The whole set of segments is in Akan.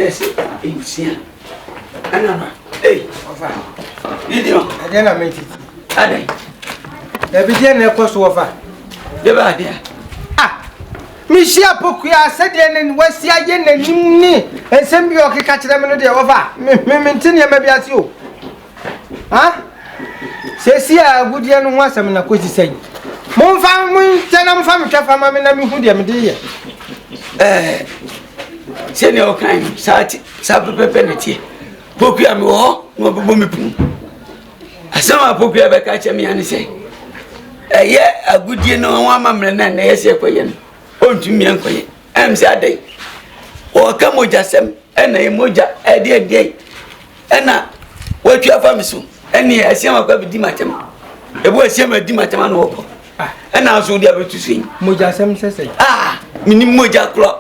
Ɛsɛ nsia. Ɛna no. Ei, ɔfa. Gideon. Ɛdeɛ na metiti. Adɛn? Dabi deɛ na ɛkɔ so wɔfa. Deɛ bɛ adeɛ. Ah, mehyia pokua sɛdeɛ ne wasi ayɛ n'anim ne nsɛm bi a ɔkeka kyerɛ me no deɛ wɔfa. Me me mente nneɛma bi ase o. Ha? Seesei a agudeɛ no ho asɛm na kɔsi sɛn? Momfa monkyɛ na momfa me twɛfa ma me na mehu deɛ mede yɛ. Ɛɛ, sɛnea ɔkan no saa te saa pɛpɛpɛ na teɛ. Pokua mewɔ hɔ na ɔbɛbɔ me pum. Asɛm a pokua bɛka kyɛ me ne sɛ ɛyɛ agodie no ho amammerɛ no a na ɛyɛ sɛ ɛkɔyɛ no ɔntumi nkɔyɛ. Ɛm sɛ adɛn? Ɔka mogyasɛm ɛna ɛyɛ mogya ɛdeɛ deɛ ɛna watwi afa me so ɛne asiam akɔ abɛdi m'atɛm ɛbu asiam adi m'atɛm ana wɔkɔ ɛna nso wode abɛto so yi mogyasɛm sɛ sɛ ah menim mogya korɔ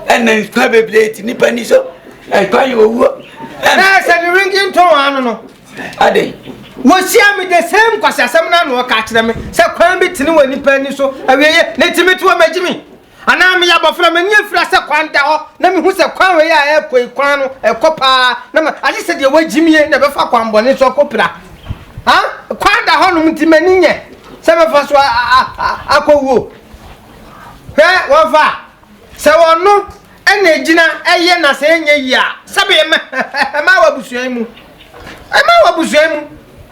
ɛna nkwa bebree ti nipa ni so ɛkwan yɛ owuo ɛna sɛ ne ringi ntɔn ano no adɛn wɔhyia me the same kwasi asɛm no ano ɔka kyerɛ me sɛ kwan bi tene wɔ nipa ani so awieɛ ne ntimi to wɔ magyi me Anaa meyɛ abɔfra, m'ani afira sɛ kwan da hɔ, na mehu sɛ kwan wei a ɛrekɔ yi, kwan no, ɛkɔ paa, na ma, agye sɛ deɛ wagyimie na ɛbɛfa kwan bɔne so akɔpira. Ha? Kwan da hɔnom nti m'ani nyɛ sɛ mɛfa so akɔwuo. Hwɛ, wɔfa, sɛ wɔno ɛna ɛgyina ɛyɛ na sɛ ɛnyɛ yie a, sɛbe ɛma, ɛma wɔ abusua yi mu. Ɛma wɔ abusua yi mu.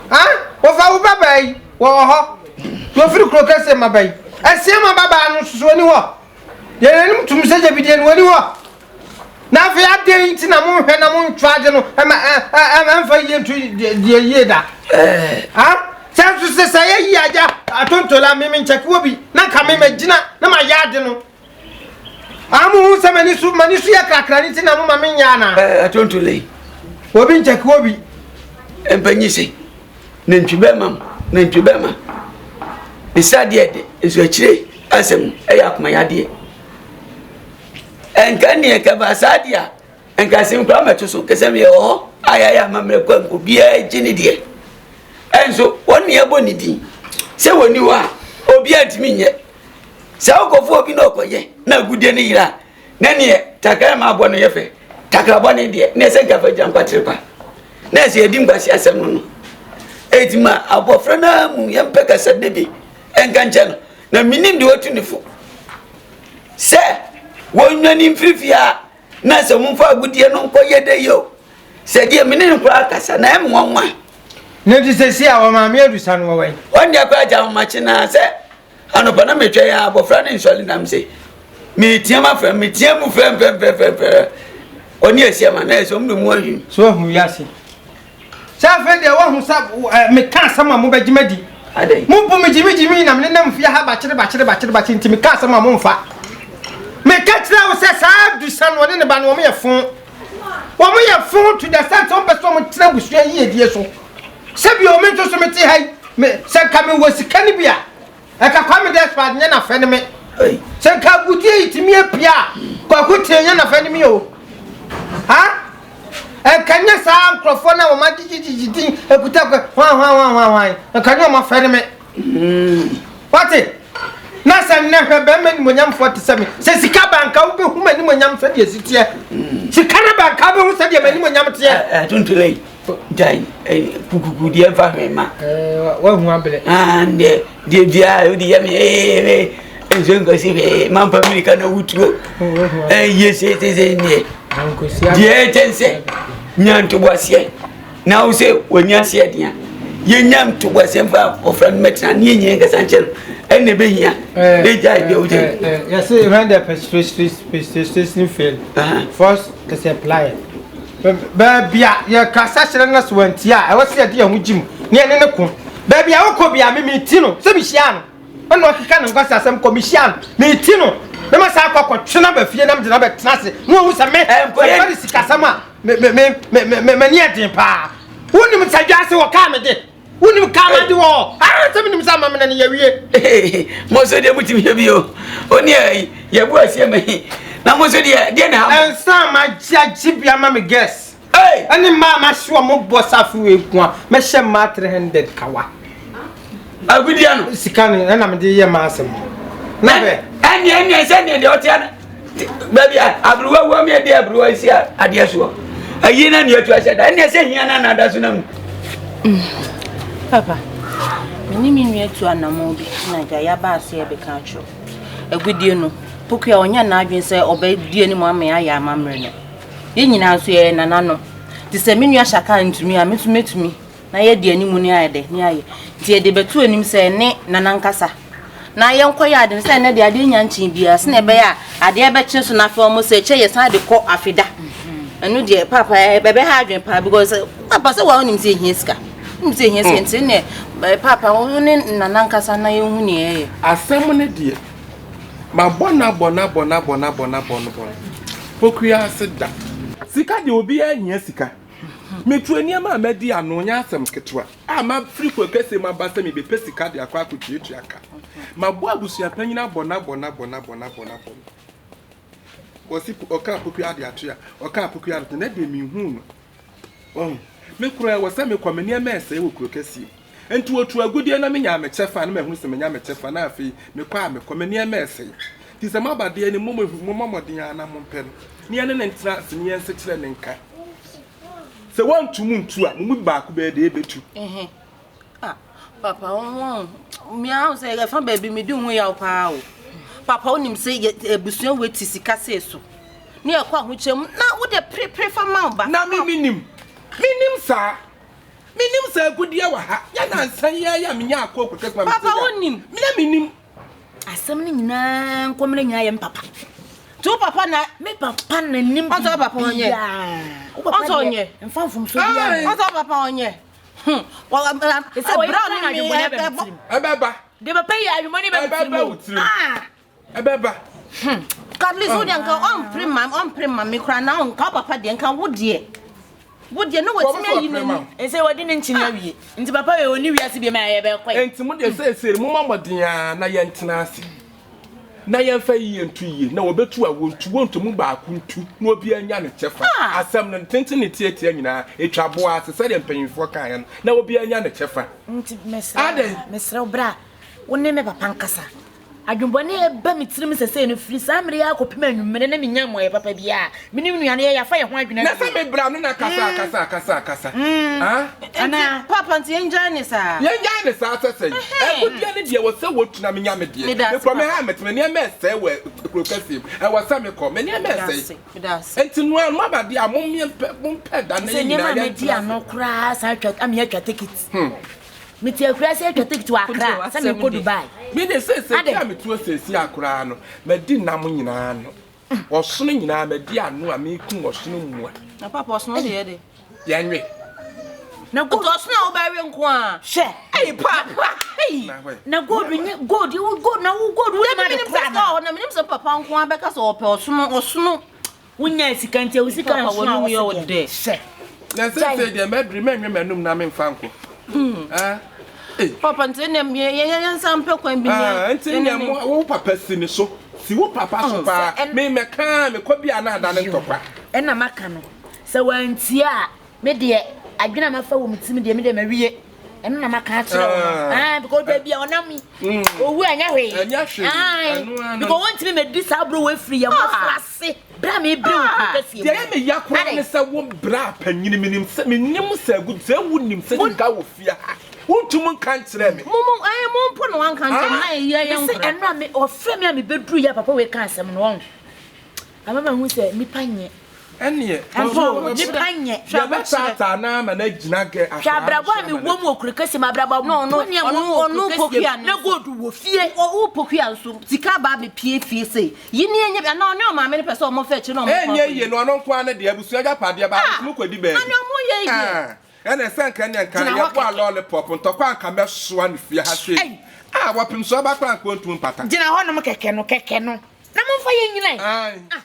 Ha? Wɔfa wo babaa yi, wɔwɔ hɔ. Deɛ ɔfiri kuro kɛseɛ mu aba yi, Asiamah babaa no nso so ɔni hɔ. Deɛ n'anim tum sɛ gyabidie no, ɔni hɔ. Na afei adɛn nti na monhwɛ na montwa ade no ɛma ɛmfa yie nto deɛ yie da? Ha? Sɛ nso sɛ sɛ yɛ yie agya atontola me menkyɛke wɔ bi na nka me magyina na mayɛ ade no. Ah, mo hu sɛ m'ani so m'ani so yɛ krakra ne ti na mo ma me nyɛ ana? Ɛɛ atontola yi. Obi nkyɛke wɔ bi. Mpanyin se. Nantwi bɛrima mu, nantwi bɛrima. Ne sradeɛ de, nso akyire asɛm ɛyɛ akomayadeɛ. Ɛnka neɛ nka ba saa deɛ a, nka asɛm koraa mɛto so kɛsɛ meyɛ wɔ hɔ a yɛayɛ amammerɛ kɔ nka obiara gye ne deɛ. Ɛnso wɔn ne ɛbɔ ne din sɛ wɔni hɔ a obiara ntumi nyɛ. Sɛ wokɔfo obi na ɔkɔyɛ na agudeɛ no yera a, na neɛ takra ma aboa no yɛ fɛ takra bɔne deɛ na ɛsɛ nka fa gya nkwakyere kwa na ɛsɛ yɛdi nkwasi asɛm no no eti ma abɔfra no ara mu yɛmpɛ kasa de bi ɛnka nkyɛ no na menim deɛ wɔtu ne fo sɛ wɔnnwane mfiri fie a na sɛ momfa agodie no nkɔyɛ dɛ yɛ o sɛ deɛ mene no koraa kasa na ɛm nwanwa ne nti sɛ si a wɔmaame adusa no wɔwɛn wɔn deɛ koraa gya ahomakye naa sɛ Anɔpa na metwɛn a abɔfra no nsɔre nam se meteam afrɛ meteam mu frɛmfrɛmfrɛmfrɛ ɔne asia ma na ɛsɛ ɔmo de mu ahwim. So ahu wiase sɛ afei deɛ woahu sɛ meka asɛm a mobɛgye madi mobu me gyimigyimi na menenam fie ha bakyere bakyere bakyere bakyere nti meka asɛm a momfa meka kyerɛ wo sɛ saa dusa no ɔne ne ba no wɔn yɛ fo wɔn yɛ fo to the extent sɛ wɔmpɛ sɛ wɔn tena abusua yiedie so sɛ bio me nso so mete ha yi me sɛ nka mewɔ sika no bi a Ɛka Kwame Despite nyɛ n'afɛ ne me. Sɛ nka agudeɛ yi tumi apia a, Kwaku Tee nyɛ n'afɛ ne me o. Ha? Ɛnka nyɛ saa nkurɔfoɔ no a wɔn agyegyegyegye din ekuta kɔ hwan hwan hwan hwan hwan. Ɛnka nyɛ wɔn afɛ ne me. Wate? Na sɛ nnɛ hwɛ bɛrima nimonyamfoɔ te sɛ me. Sɛ sika ba nka wobɛhu m'animonyam sɛdeɛ ɛsi teɛ. Sika no ba nka wobɛhu sɛdeɛ m'animonyam teɛ. Atontole yi. Gyae kukuku deɛ mfa hwee ma. Wahu abrɛ. Deɛ deɛ biara wode yɛ me ee nsuo nkɔsi hwee mamfa mirika na wotuo ɛyɛ seesese deɛ deɛ ɛkyɛn sɛ nya ntoboaseɛ na wo sɛ w'ani aseɛ deɛ yɛnya ntoboaseɛ mfa ɔfra no mɛtena ne yɛnyina nkasa nkyɛ no ɛnna ɛbɛhia na gyae deɛ wogyae. Yɛse when the persuasion fail first is a plier. Baabi a yɛkasa kyerɛ no na sɛ wantie a, ɛwɔ sɛ yɛde yɛn ho gye mu na yɛne no ko. Baabi a wokɔ biara, me meti no sɛ mehyiaa no ɛna ɔkeka ne nkwasi asɛm kɔ, mehyia no, meti no na masan akɔ akɔtwe no aba fie na mede no abɛtena ase na wahu sɛ me, sɛ ɛba ne sikasɛm a, me, me, me, me, me, m'ani yɛ den paa. Wonim sɛ dwaase wɔ kaa me de. Wonim kaa ma de wɔ hɔ. Ah, sɛ menim sɛ amamena no yɛwie. Mo nso deɛ motumi yɛ bi o. O ne yɛbu aseɛ ma yi. Na mo nso deɛ deɛ na ha mo. Nsa a magye agye bi ama me girls. Ɛne mmaa a mahye wɔn bɔ safe wei nko a mɛhyɛ mmaa 300 kawa. Agudeɛ no. Sika no ɛna mede yɛ m'asɛm. Na bɛ. Ɛneɛ ɛneɛ sɛ neɛ deɛ ɔte ana. Baabi a aberewa wɔ mi ɛde aberewa si adeɛ soɔ. Ayi na nea atu ahyɛ da ɛnna ɛsɛ hia na anada so na mu. Mm. Papa, me ne me nua tu anammɔn bi na agya yɛaba ase yɛbɛka akyerɛ. Agudie no, Pokua ɔnyɛ n'adwene sɛ ɔbɛdi anim ama yɛayɛ amammerɛ no. Yɛn nyinaa nso yɛyɛ nananom. Nti sɛ me nua Shaka ntumi a, me nso mɛtumi. Na yɛadi anim ne ayɛ dɛ ne ayɛ. Nti yɛde bɛto anim sɛ ɛne Nana nkasa. Na yɛnkɔyɛ ade no sɛ ɛnɛ deɛ adeɛ nya nkyee biara sɛnea ɛbɛyɛ a adeɛ bɛkye so na afei wɔn sɛ kyɛ yɛsan de kɔ afeda. Ɛno deɛ papa ɛbɛha adwene paa because papa sɛ wɔn nim sɛ ehia sika. Nim sɛ ehia sika nti ne papa wɔn ne Nana nkasa na yɛnhu nea ɛyɛ. Asɛm no deɛ mabɔ no abɔ no abɔ no abɔ no abɔ no abɔ no bɔ no pokua ase da. Sika deɛ obiara hia sika. Metua nneɛma a madi ano nyɛ asɛm ketewa a mafiri kuro kɛseɛ mu aba sɛ mebɛpɛ sika de akɔ akɔtuatua ka. Mabɔ abusua panyin abɔ no abɔ no abɔ no abɔ no abɔ no abɔ no. Wɔsi ɔka apokua de ato a, ɔka apokua de ato na deɛ menhuu no. Wahu? Me koraa ɛwɔ sɛ mekɔ me nneɛma ɛsɛe wɔ kuro kɛseɛ mu. Nti wɔtu agudeɛ na menya me kyɛfa na mahunu sɛ manya me kyɛfa na afei mekɔ a mekɔ me nneɛma ɛsɛe. Nti sɛ moaba deɛ ne mommɔ mmɔden ara na mompɛ no na yɛne no ntena ase na yɛnsekyerɛ ne nka. Sɛ wɔntu mo ntu a, mo mu baako bɛyɛ deɛ ɛbɛtu. Ah, papa, wɔn mmea ho sɛ ɛfa baabi medi ho yaw paa o. Papa, wonim sɛ abusua wei te sika sei so. Ne ɛkɔ ahokyɛ mu na wode perepere fa ma wo ba. Na me menim. Menim saa. Menim sɛ agudeɛ wɔ ha. Nyɛ nansa yi ara a menya akɔ kɔkɛ ma Papa, wonim. Me na menim. Asɛm no nyinaa nkɔmmerɛ nyinaa yɛ me papa. Nti wo papa na. Me papa na nim biribiara. Ɔsɛ papa ɔnyɛ. Wo papa deɛ mfa mfomso biara. Ɔsɛ papa ɔnyɛ. Ɛsɛ wɔyɛ papa na adwemmɔne aba me tirim. Ɛbɛba. Deɛ papa yi adwemmɔne ba me tirim. Ɛbɛba wo tirim. Ɛbɛba. At least wo deɛ nka ɔmpere ma ɔmpere ma me koraa na nka wo papa deɛ nka wo deɛ. Wo deɛ na watumi ayi n'ani. Ɛsɛ wɔde ne nkyene awie. Nti papa wei ɔni wiase biom a yɛbɛkɔ yi. Nti mo deɛ seesei no momma mmɔden ara na yɛntena ase na yɛmfa yie nto yie na wɔbɛtu a wɔntu wɔntu mu baako ntu na obiara nya ne kyɛfa. Asɛm no ne tenten ne tiatia nyinaa ɛtwa boa ase sɛdeɛ mpanyinfoɔ kaeɛ no na obiara nya ne kyɛfa. Nti mesrɛ mesrɛ wo bra wo ne me papa nkasa. Adwemmɔne a ɛba me tirim sesei no firi saa mmere yi ara kɔpem anwummere na mennya mmuaeɛ papa biara. Me ne me nua no yɛ yɛafa yɛn ho adwene Na sɛ me bra no na kasa akasa akasa akasa ah. Nti papa nti yɛngyae ne saa. Yɛngyae ne saa sɛ sɛn? Agudeɛ no deɛ ɛwɔ sɛ wɔtu na menya me deɛ. Mekɔ me ha mete me nneɛma ɛsɛe wɔ kuro kɛseɛ mu. Ɛwɔ sɛ mekɔ me nneɛma ɛsɛe. Nti noa no aba deɛ a mompɛ da na yɛn nyinaa yɛntena ase. Sɛ nneɛma a medi ano koraa san atwa ama yɛatwa tekiti. Mete akura sɛ atwa tikiti wɔ Accra sɛ mekɔ Dubai. Me de seesei ti a metuo seesei a koraa no, madi nam nyinaa ano. Ɔsono nyinaa madi ano a mekum ɔsono mmua. Na papa ɔsono deɛ yɛ de. Yɛnwe. Na gold ɔsono a wobɛwe nko a. Hwɛ. Ɛyi papa. Ɛyi. Na gold nye gold gold na wo gold wo ma de kora na. Na menim sɛ papa nko a bɛka sɛ ɔpɛ ɔsono ɔsono. Wonyaa sika nti wo sika nso a wɔse deɛ hyɛ. Na seesei deɛ mɛduri mɛnwe m'anum na memfa nko. Ah, eh. Papa nti ne yɛn yɛn nsa mpɛ kwan bi ne. Nti ne mo wo papa si ne so. Si wo papa so paa. Me mɛka mekɔ bi a na ada ne ntɔkwa. Ɛna maka no sɛ wantie a Me deɛ, adwene a mafa wɔ me tirim deɛ, me deɛ mawie. Ɛno na maka akyerɛ wo no. Ah, because baabi a ɔnam yi, owu a ɛnyɛ hwee. Ɛnyɛ hwee. Ae, because wɔntumi mɛdi saa aburo wɔ afiri yɛn mmɔfra ase. Berɛ a mebrɛ wɔ kuro kɛseɛ mu. Deɛ ɛyɛ me ya koraa ne sɛ wo bra panyini, menim sɛ, menim sɛ agu, sɛ wonim sɛ sika wɔ fie ha, wontum nka nkyerɛ me. Mo, mo, ɛɛ, mo mpo na wanka nkyerɛ me, na ɛyɛ yɛn nkora. Mese ɛno a me, ɔfrɛ me a mebɛduru yɛ a papa wei ka asɛm no, wɔn. Ama mahu sɛ nnipa nyɛ. Ɛneɛ, Mpo, nnipa nyɛ. Yɛbɛtaataa no ama no agyina gɛ Hwɛ abrabɔ a mewɔ mu wɔ kuro kɛseɛ mu, abrabɔ bɔne a mewɔ mu wɔ kuro kɛseɛ mu, na gold wɔ fie. Wo pokua nso, sika aba abɛpue fie sei. Yi ne ɛnyɛ bi, anaa ɔne ɔmaame no pɛ sɛ ɔmo fa akyire na ɔmo kɔ Ɛnyɛ akɔyi. yie no, ɔno nko ara ne deɛ, abusua agyapadeɛ ba, ɔtumi kɔdi baabi. Na nea ɔmo yɛ yi deɛ. Ɛna sɛ nka ɛneɛ nka Gyina hɔ yɛboa kɛkɛ. lollipop ntɔkwa anka mɛsoa no fie ha sei. Ah, wɔpem so aba koraa anka ɔntumi mpata. Gyina hɔnom kɛkɛ no, kɛkɛ no, na momfa yɛn nnyina ɛ. Ae. Ah.